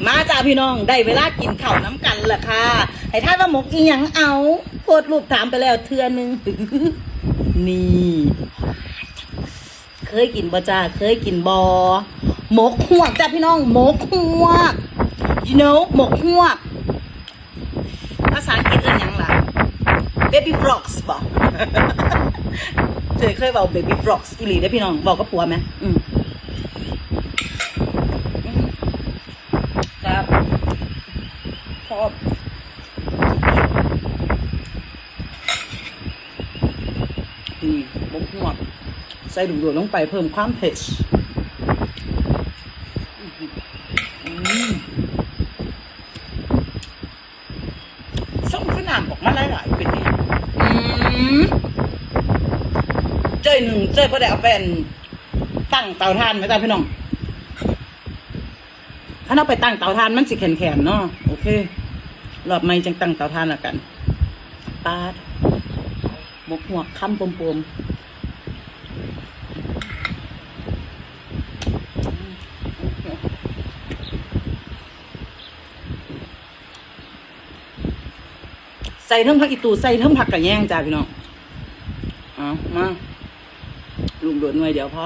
ມາຈ້າພີ່ນ້ອງ ໄດ້ເວລາກິນເຂົ້ານຳກັນລະຄ່າ. ໃຫ້ທາຍວ່າໝົກອີ່ຫຍັງ? ເອົາ ໂພສຮູບຖາມໄປແລ້ວເທື່ອໜຶ່ງ. ນີ້ ເຄີຍກິນບໍ່ຈ້າ? ເຄີຍກິນບໍ່? ໝົກຫວກຈ້າພີ່ນ້ອງ ໝົກຫວກ you know ໝົກຫວກ. ພາສາອັງກິດເອີ້ນຫຍັງລະ? Baby frogs ບໍ? ເຄີຍ ເຄີຍເວົ້າ baby frogs ອີ່ຫຼີເດ້ພີ່ນ້ອງ ເວົ້າກັບຜົວແມ. ອືມ ແຊບ ຊອບ. ນີ້ ໝົກຫວກ ໃສ່ລູກໂດດລົງໄປ ເພີ່ມຄວາມເຜັດ. ອືມ ສົ້ມຄືນ້ຳອອກມາຫຼາຍໆ ເປັນນີ້. ອືມ ເຈ້ຍໜຶ່ງ ເຈ້ຍບໍ່ໄດ້ເອົາໄປ ອັນ ຕັ້ງເຕົາຖ່ານແມ່ນບໍ່ພີ່ນ້ອງ? ຄັນເອົາໄປຕັ້ງເຕົາຖ່ານມັນຊິແຂນໆເນາະ. ໂອເຄ ຮອບໃໝ່ຈັ່ງຕັ້ງເຕົາຖ່ານລະກັນ. ປາດ ໝົກຫວກຄຳປວມໆ. ໃສ່ເທິງຜັກອີ່ຕູ່ ໃສ່ເທິງຜັກກະແຍງຈ້າພີ່ນ້ອງ. ເອົາມາ ລູກໂດດໜ່ວຍດຽວພໍ.